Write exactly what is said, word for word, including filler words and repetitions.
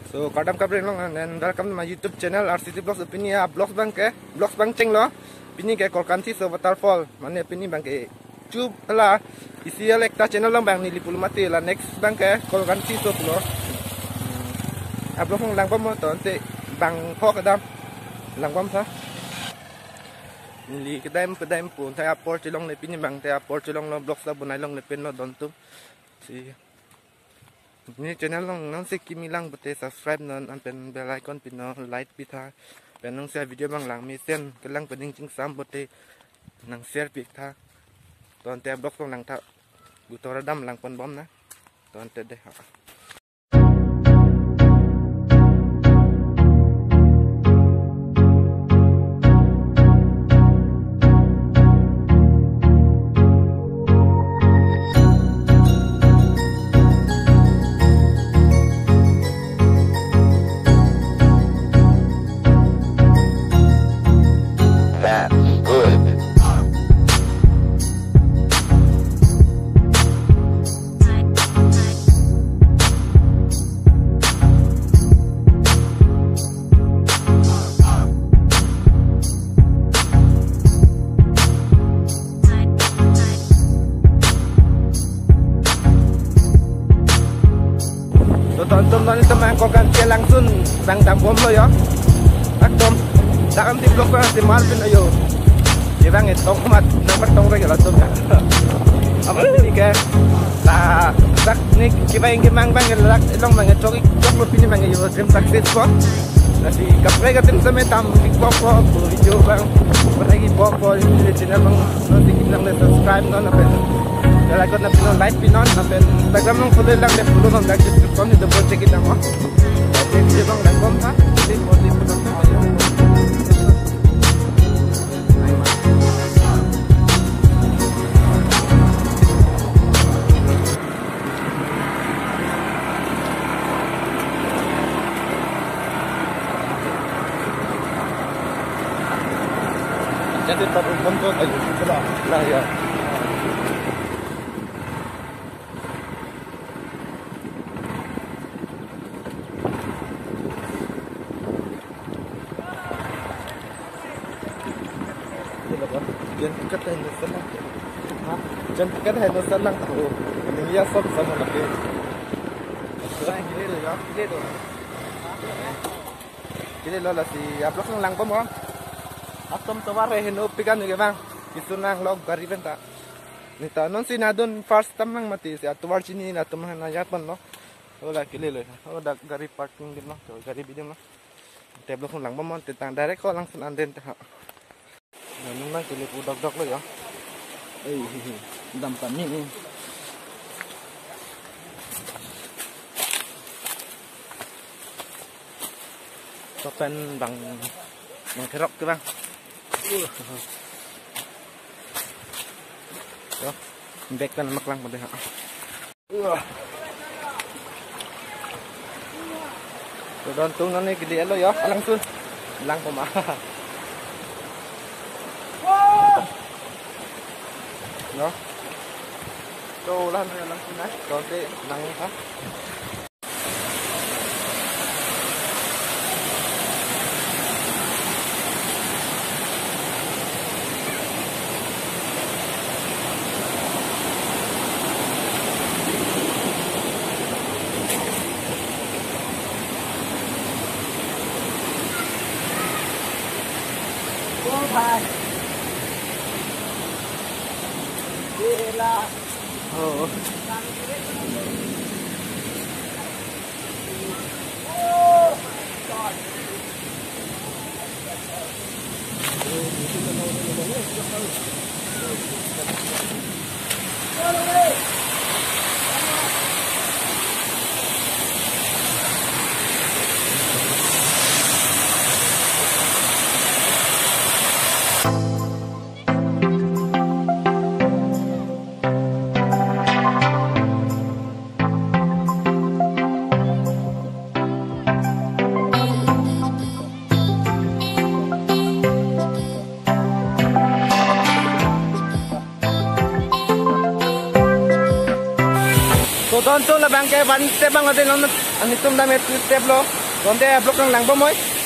So, kardom kaprek long, and welcome to my YouTube channel, R C T Vlogs. Pini a-vlogs abang ke, vlogs abang chenglo. Pini ke Kolkanthi so waterfall. Mane pini abang ke chup hala isi alek ta channel along abang neli pulo mati, la next abang ke Kolkanthi so pulo. A-vlogs along langbom mo, to ante bang ho kedam langbom tha. Neli kedam kedam pu, ante apor chelongle, pini abang ante apor chelonglo, vlogs ta bonai longle pen lo don atum. Si. Ne channel along nonsi kimi lang pote subscribe non, anpen bell icon pinon, like pitha. Pen nonsi video abang lang mesen kelang pening chingsam pote nang share pitha. To ante vlogs along langtha. Gutora dam langponbom na. To ante dei ha. That's good. So, tonton non itum angkok kan ke langsung bang dambomlo yo. Akdom, dakam ti vlog ko si Marvin ayo. Ye bang etong mat, number tong rek latum ya. Apa ni ke? Ta, dak ni kibang kibang bang lak along bang chok choklo pini bang yo dream success ko. Lasi kaprek atum same tam tik pok pok video bang. Kaprek pok pok ini channel bang. Nonsi kinang le subscribe non, lapen bell icon na pinon, like pinon, lapen Instagram along follow lang le follow non, dak description ni double check it lang mo. Check it bang, langbom tha. Check it bang, follow pinon. Jadi tak pun kau ayo sudah lah ya. Jan tiket hai nusan lang. Ha? Jan tiket hai nusan lang tho. Ini ya sob sama lagi. Sudah gile lo ya, gile lo. Gile lo lasi a-vlog along langbom mo. Atum tovar he heno pikan ke bang. Kisunang lok gari penta. Neta nonsi nadun first time lang mati si atovar chini na atum hana yat pon lo. Oda gile lo. Oda gari parking din lo. Gari bidin lo. Te a-vlog along langbom mo, te tang direct ko langsung anden te ha. Nang nang kele pu dok dok lo ya. Ei, dam pani ni. Sopen bang, bang kerok ke bang. Yo, bag kan mak lang pada ha. Wah. To don tung nani gede lo yo, alang sun. Lang poma. Yo. To lang na lang sun na. To te lang ha. Oh. So labang ke one step abang lote non, netum dam-e two step lo. Ronte block nanglang bomnoi.